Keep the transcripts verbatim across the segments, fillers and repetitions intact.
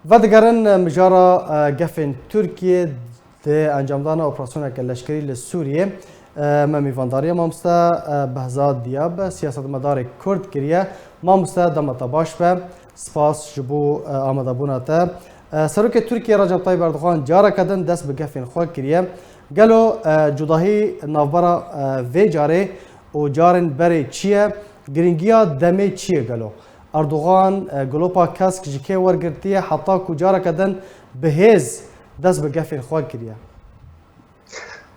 Vedigerin mijara, e, gefên Tirkiyê di encamdana operasyoneke leşkerî li Sûriyê. E, me mîvandariya mamoste, e, Behzad Diyab, siyasetmedarê Kurd kiriye. Mamoste, dema te baş be. Spas ji bo, e, amadebûna te. E, Serokê Tirkiyê Recep Tayyip Erdogan careke din dest bi gefên xwe kiriye. Gelo, e, cudahî navbera, e, vê carê û carên berê çi ye? Girîngiya demê çi ye gelo? Erdogan, e, galopa kesk ji kê wergirtiye heta ku careke din bi hêz dest bi gefên xwe kiriye?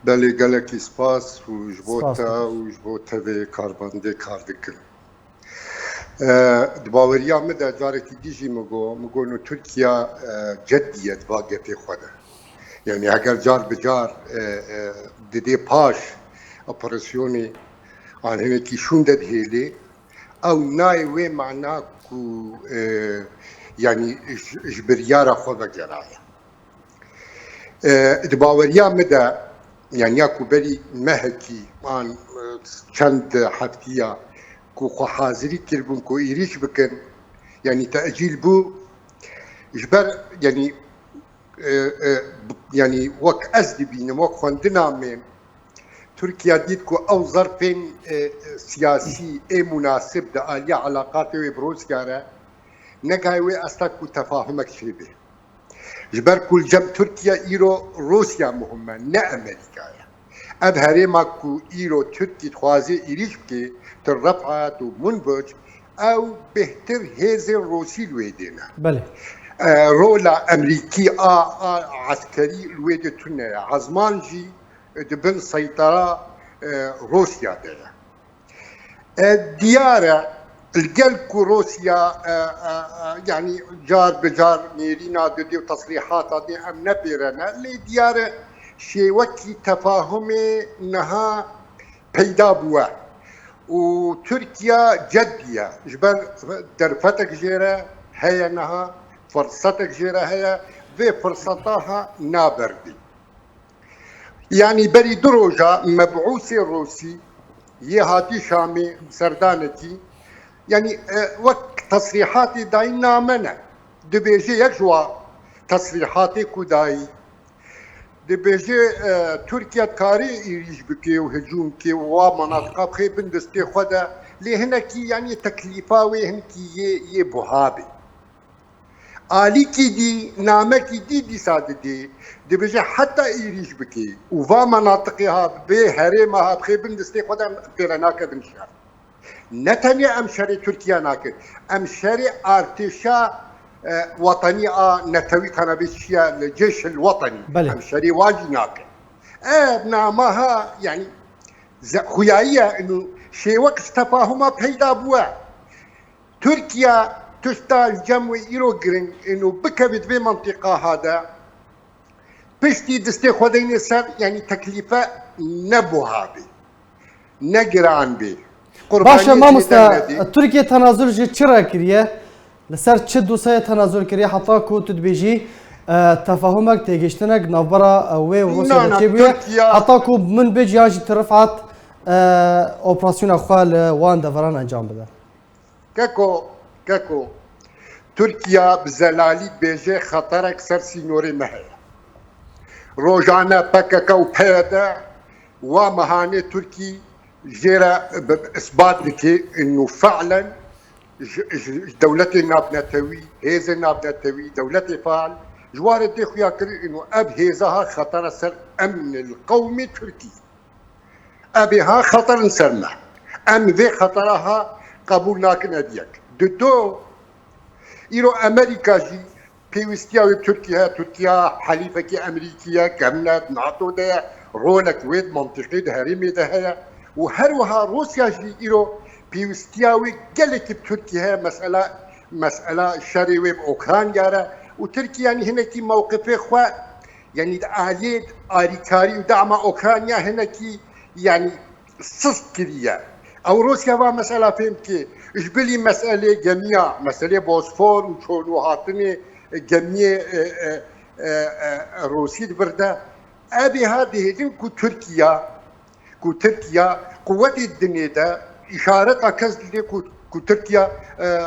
Belê, gelekî spas û ji bo Spas te dikim. Û ji bo tevê karbendê kar dikin. E, di baweriya min de carekî dî jî min got, min got, no Tirkiye, e, ceddî ye di va gefê xwe de. Yani heger car bi car, e, e, didê paş operasyonê an hinekî şûnde dihêlê, ew nayê wê mana ku, e, yani ji, ji biryara xwe vegeraye. E, di baweriya min de, yani ya ku berî mehekî an, e, çend heftiya ku xwe hazirî kiribûn ku êrîş bikin, yani tecîl bû, ji ber, yani, e, e, yani wek ez dibînim, wek xwendina min, Tirkiye dît ku ew zerfên, e, e, siyasî ê munasib di aliya elaqatê wê bi Rûsya re, negayê wê asta ku tefahumek çêbe. Ji ber ku li cem Tirkiye îro Rûsya muhim e, ne Amerîka ye. Ev herêma ku îro Tirkî dixwaze êrîş bike, tu Refat û Munbic, ew bêhtir hêzên Rûsî li wê dê ne. Belê. E, rola Amerîkî a, a eskerî li wê dê tune ye. Ezman jî di bin seytera, e, Rûsya de ye. E, diyar e, li gel ku Rûsya, e, e, e, yanî car bi car nêrîna didê û tesrîhata dê em nepêrene, lê diyar e şêwekî tefahumê niha peyda bûye û Tirkiye ceddî ye. Ji ber derfetek jê re heye niha, firsetek jê re heye, vê firseta ha naberdî. Yanî berî du roja mebûsê Rûsî yê hatî Şamê serdanekî, yanî, e, wek tesrîhatê dayî name ne. Dibêje yek ji wa tesrîhatê ku dayî, dibêje, e, Tirkiye dikarê êrîş bike û hicûm bike û wa menatiqa bixê bin destê xwe de, lê hinekî, yanî teklîfa wê hinkî yê, yê buha be. Alîkî dî, namekî dî dîsa didê, dibêje heta êrîş bike û va menatiqê ha bê herêma ha bixê bin destê xwe de em pê re nakevin şer. Ne tenê em şerê Tirkiye nakin, em şerê artêşa, e, wetenî a netewî, kana bê çi ye, li cêş el wetenî. Belê. Em şerê wan jî nakin. Ev nama ha, yanî, ze-, xuyayiye inu şêwek ji tefahuma peyda bûye. Tirkiye tişta li cem wê îro giring ino bikeve di vê mentiqa ha de, piştî destê xwe deyne ser, yanî teklîfe ne buha bê, ne giran bê. Baş e, qurbaniyê mamoste, jê dernedê. Tirkiye tenazul ji çi re kiriye? Li ser çi dosyayê tenazul kiriye heta ku tu dibêjî, e, tefahumek, têgihiştinek navbera, e, wê û Rûsya Na, de na, çêbûye? Tirkiye Heta ku min bêj yan jî tu Rifat, e, operasyona xwe li wan deveran encam bide? Keko, keko, Tirkiye bi zelalî dibêje xeterek ser sînorê me heye. Rojane P K K û P Y D wa mehanê Tirkî jê re bi, bi isbat dike û fi'len ji, ji, ji dewletên navnetewî, hêzên navnetewî, dewletê faal ji wan re tê xuyakirin û ev hêza ha xetera ser emnil qewmê Tirkî. Ev ê ha xeter in ser me. Em vê xetera ha qebûl nakin, ev yek. Di do, îro Amerîka jî pêwîstiya wê Tirkiye heye. Tirkiye helîfekî Amerîkî ye, kevne NATO de ye, rolek wê di mentiqê, di herêmê de heye. Û her wiha Rûsya jî îro pêwîstiya wê gelekî bi Tirkiye heye, mesela, mesela şerê wê bi Ukrayna re. Û Tirkiye, yanî, hinekî mewqifê xwe, yanî di aliyê alîkarî û dama Ukrayna hinekî, yanî, sist kiriye. Ew Rûsya va mesela fêm dike, ji bilî meselê gemiya, meselê Bosfor û çûn û hatinê gemiyê, e, e, e, e, Rûsî di vir de. Ev ê ha dihêdin ku Tirkiye, ku Tirkiye quwetê dinê de, îşareta kes dide ku, ku Tirkiye, e,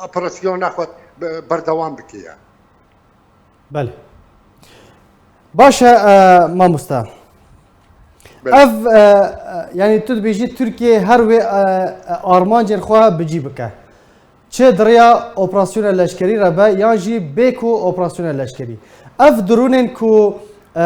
operasyona xwe be-, berdewam bike ya. Belê. Baş e, e, mamosta. Belê. Ev, e, e, yanî tu dibêjî Tirkiye her wê, e, e, armancên xwe bi cî bike. Çi di riya operasyona leşkerî re be yan jî bê ku operasyona leşkerî. Ev dirûnên ku, e,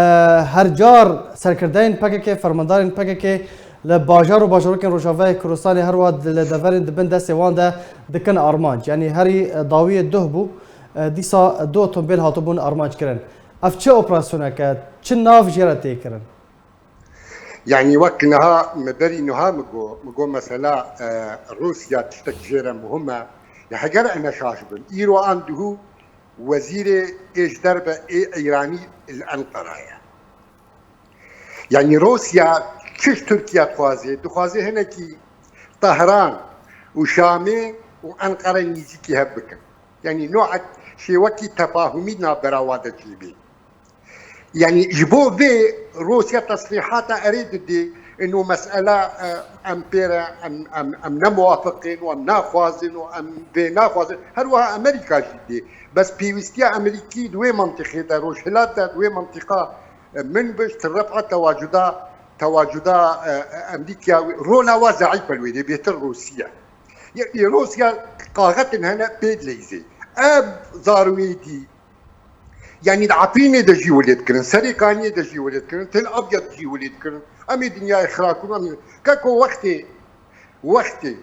her car serkirdeyên P K K, fermandarên P K K li bajar û bajarokên Rojavayê Kurdistanê her wiha di, li deverên di bin destê wan de dikin armanc. Yanî herî, e, dawiyê duh bû, e, dîsa du otomobil hatibûn armanc kirin. Ev çi operasyonek e? Çi nav jê re tê kirin? Yanî wek niha me berî niha me got, me got mesela, e, Rûsya tiştek jê re muhim e. Ya heger em ne şaş bin. Îro an duhû wezîrê êşderve ê Îranî li Enqera ye. Yanî Rûsya çi ji Tirkiye dixwaze? Dixwaze hinekî Tehran û Şamê û Enqerê nîzîkî hev bikin. Yanî noek şêwekî tefahumî navbera wa de çêbê. Yanî ji bo vê Rûsya tesrîhata erê didê, ino mesela, e, em pê re, em, em, em ne muwafiq in û em naxwazin û em vê naxwazin. Her wiha Amerîka jî dê. Bes pêwîstiya Amerîkî di wê mentiqê de, Rojhilat de, di wê mentiqa, e, min bi ji tirrefa tewacuda, tewacuda, e, e, Amerîkaya wê, rola wa zeîf e li wê dê, bêhtir Rûsya. Yanî Rûsya kaxetin hene pê dileyzê. Ev zarwêdî Yanî di Efrînê de jî welê dikirin, Serêkaniyê de jî welê dikirin, Tel Abyad jî welê dikirin. Em ê dinyayê xira kirin, em ê, keko wextê, wextê,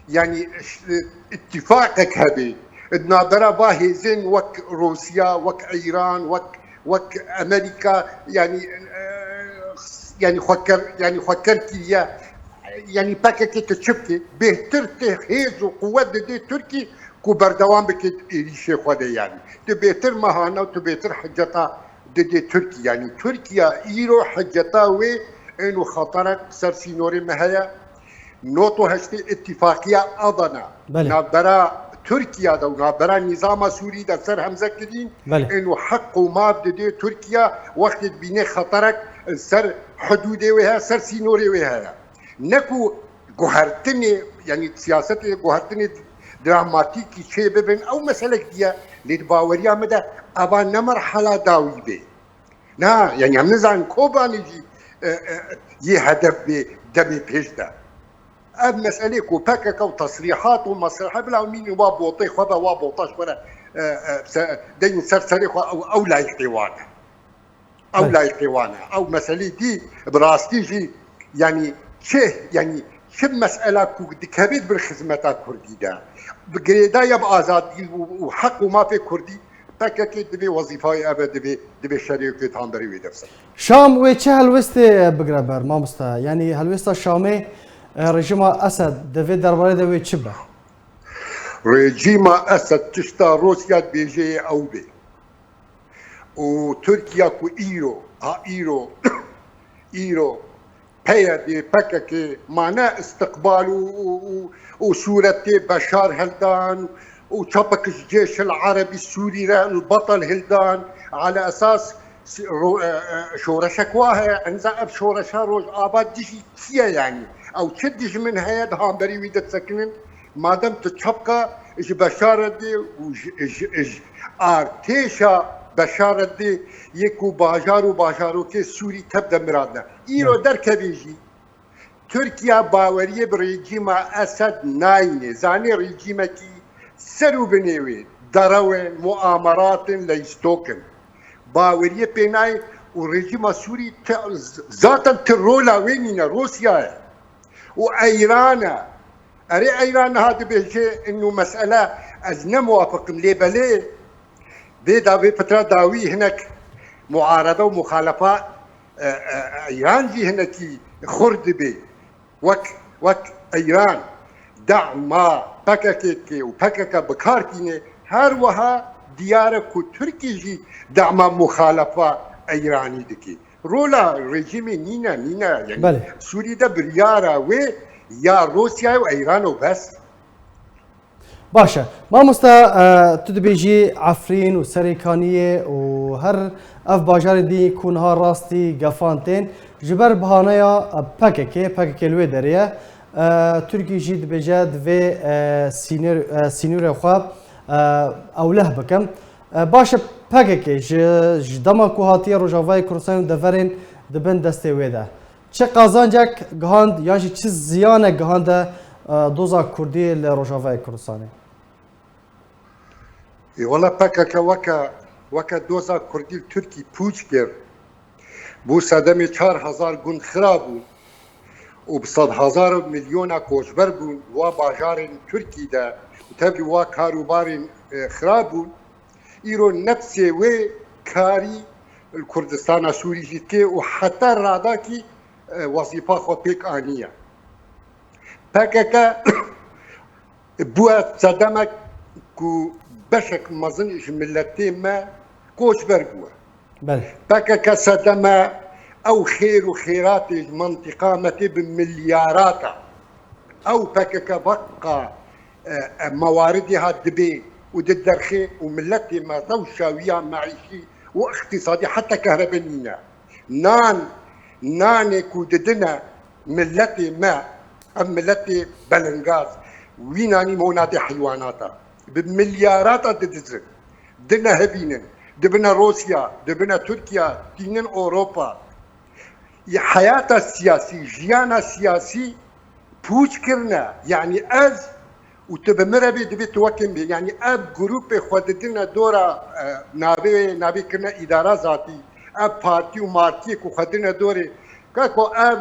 yanî ş-, îtîfaqek hebe, di navbera va hêzên wek Rûsya, wek Îran, wek, wek Amerîka, yanî, e, yanî xweker-, yanî xweker kiriye, yanî P K K tu çi bike, bêhtir tê hêz û quwet didê Tirkî, ku berdewam bike di êrîşê xwe de, yanî tu bêtir mehane û tu bêtir hiceta didê Tirkî, yanî Tirkiya îro hiceta wê ên û xeterek ser sînorê me heye. Noto heştê îtîfaqiya Adana, belê, navbera Tirkiya de û navbera nîzama Sûrî de ser hemze kirîn, belê, ên û heq û maf didê Tirkiya wextê dibîne xeterek ser hidûdê wê heye, ser sînorê wê heye. Ne ku guhertinê, yanî siyasetê guhertinê dramatîkî çê bibin, ew meselek diye, lê di baweriya min de eva ne merhala dawî bê. Na, yanî em nizanin Kobanê jî, e, e, yê hedef bê demê pêş de. Ev meselê ku P K K û tesrîhat û mesrehe bila mînin wa botê xwe be, wa bota ji xwe re, e, e, se-, deynin ser serê xwe, ew, ew layiqê wan e. Ew, belê, layiqê wan e. Ew meselê dî, bi rastî jî, yanî çi, yanî çi mesela ku dikeve di bin xizmeta Kurdî de, bi girêdaya bi azadî û, û heq û mafê Kurdî, P K K divê wezîfayê eve, divê, divê şerê ku di hemberî wê de bisekine. Şam wê çi helwestê bigire ber, mamosta? Yanî helwesta Şamê, e, rejîma Esed di vê derbarê de wê çi be? Rejîma Esed tişta Rûsya dibêje yê ew bê. Û Tirkiya ku îro, ha îro, îro P Y D, P K K mane istiqbal û, û, û, û sûretê Beşar hildan û çapek ji Cêşil Erebî Sûrî re li Betel hildan, ala esas si-, ro-, e, e, şoreşek wa heye, enza ev şoreşa Rojava dijî kî ye yanî? Ew çi dijmin heye di hamberî wî de disekinin? Madem tu çapka ji Beşar re dê û ji, ji, ji artêşa Beşar re dê yê ku bajar û bajarokê Sûrî tev de miradine. Îro, evet, derkevê jî Tirkiya baweriyê bi rejîma Esed nayîne. Zanê rejîmekî ser û binê wê derew in, muamerat in, leystok in. Baweriyê pê nayê û rejîma Sûrî ti-, zaten ti rola wê nîne, Rûsya ye. Û Îran e. Erê, Îran niha dibêje, inu mesele ez ne muwafiq im, lê belê vê da-, vê pitra dawî hinek muarede û muxalefa, e, e, Îran jî hinekî xurt dibe. Wek, wek Îran dema P K K û P K K bi kar tîne, her wiha diyar e ku Tirkî jî dema muxalefa Îranî dike. Rola rejîmê nîne, nîne. Yanî, belê, Sûrî de biryara wê ya Rûsyayê û Îran û bes. Baş e. Mamosta, e, tu dibêjî Efrîn û Serêkaniyê û her ev bajarê dî ku niha rastî gefan tên, ji ber bahaneya, e, P K K, P K K li wê derê ye, e, Tirkî jî dibêje divê, e, sînor-, e, sînorê xwe, e, ewleh bikin. E, baş e, P K K ji, ji dema ku hatiye Rojavayê Kurdistanê û deverên di bin destê wê de, çi qazancek gihand yan jî çi ziyanek gihande, e, doza Kurdî li Rojavayê Kurdistanê? Ê, wela P K K weke, weke doza Kurdî li Tirkî pûç kir. Bû sedemê çar hezar gund xira bûn û bi sedhezar û milyona koçber bûn wa bajarên Tirkî de û tevlî wa karûbarên, e, xira bûn. Îro nefsê wê karî li Kurdistana Sûrî jî dike û heta radakî, e, wezîfa xwe pêk aniye. P K K bûye sedemek ku beşek mezin ji miletê me koçber bûye. Belê. P K K sedeme ew xêr û xêratê ji mentiqa me tê bi milyarata. Ew P K K veqa, e, e, mewaridê ha dibê û diderxê û miletê me rewşa wî ya meîşî û îqtîsadî heta kehrebe nîne. Nan, nanê ku didine miletê me, ev miletê belengaz, wî nanî mona dê heywanata. Bi milyarata didizin, dinehevînin, dibine Rûsya, dibine Tirkiya, tînin Ewropa. Heyata siyasî, jiyana siyasî pûç kirine. Yanî ez û tu bi min re bê, divê tu wekî min bê. Yanî ev grûpê xwe didine dora, e, navê, navê kirine îdara zatî, ev partî û martiyê ku xwe didine dorê. Kako ev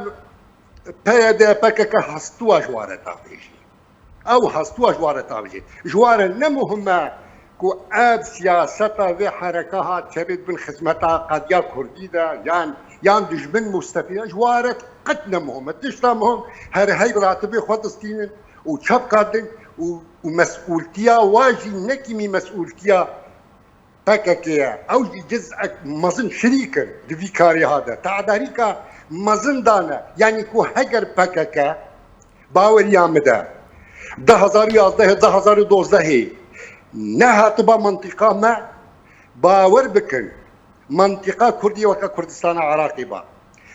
P Y D, P K K hestûya ji ware tavêjî. Ew hestûya ji ware tavêjî. Ji ware ne muhim e ku ev siyaseta vê hereka ha çevê dibin xizmeta qediya Kurdî de yan, yan dijmin mustefî de, ji ware qet ne muhim e. Tişta muhim her hey ratibê xwe distînin û çepka din û, û mesûltiya wa jî ne kîmî mesûltiya P K K ye. Ew jî cizek mezin şirîk in di vî karê ha de. Tedarîka mezin dane. Yanî ku heger P K K baweriya min de du hezar û yazdehê, du hezar û dozdehê nehatiba mentiqa me, bawer bikin, mentiqa Kurdî weke Kurdistana Iraqê ba.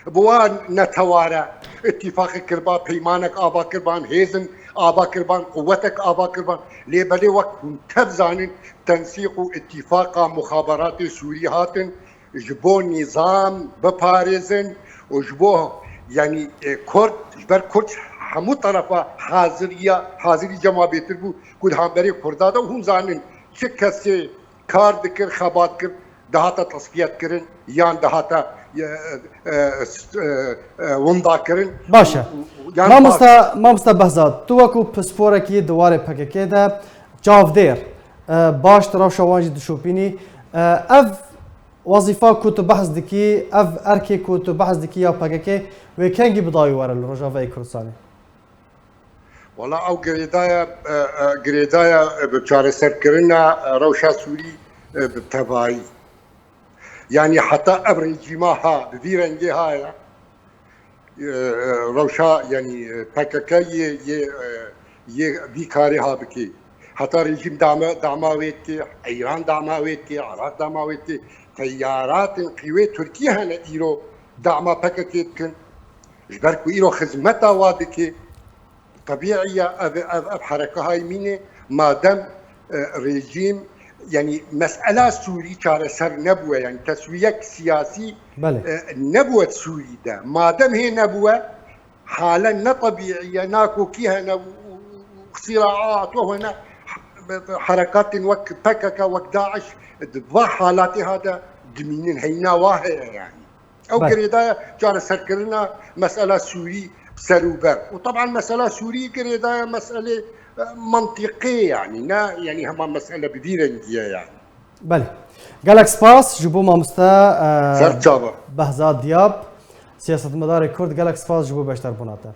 Bi wan neteware îtîfaqek kirba, peymanek ava kirban, hêzin ava kirban, quwetek ava kirban. Lê belê wek hûn tev zanin, tensîq û îtîfaqa muxaberatê Sûrî hatin ji bo nîzam biparêzin û ji bo, yanî, e, Kurd, ji ber Kurd hemû terefa haziriya, hazirî cema bêtir bû ku di hemberê Kurda de, û hûn zanin çi kesê kar dikir, xebat kir, dihata tesfiyet kirin yan dihata, e, e, e, e, winda kirin. Baş e. Yan Mamosta, Mamosta Behzad, tu wekû pisporekî di warê P K K de çavdêr, e, baş tu rewşa wan jî dişopînî. E, ev wezîfa ku tu behs dikî, ev erkê ku tu behs dikî ya P K K, wê kengî bi dawî were li Rojavayê Kurdistanê? Wela ew girêdaya, e, e, girêdaya, e, bi çareserkirina, e, rewşa Sûrî, e, bi tevayî. Yanî heta ev rejîma ha, bi vî rengê ha ye, e, e, rewşa, yanî, e, P K K yê, yê, e, yê vî karê ha bikê. Heta rejîm dama, dama wê dikê, Îran dama wê dikê, Iraq dama wê dikê. Teyaratên qîwê Tirkî hene îro dama P K K dikin. Ji ber ku îro xizmeta wa dike, tebîî ye ev, ev, ev hereka hay mîne, madem, e, rejîm, yanî mesela Sûrî çareser nebûye, yanî teswiyek siyasî, Belê. e, nebûye Sûrî de. Madem hê nebûye, hale ne tebîî ye, nakokî hene û, û, û sîraat û hene herekatên wek P K K, wek DAIŞ di va halatê ha de dimînin, heyna wa heye yanî. Ew Belê. Girêdaya çareserkirina mesela Sûrî bi serûber. Û teban mesela Sûrî girêdaya meselê, e, mentiqê yanî, ne yanî hema mesele bi vî rengî ye yanî. Belê. Gelek spas ji bo mamoste, e, Ser çava. Behzad Diyab, siyasetmedarê Kurd, gelek spas ji bo beşdarbûna te.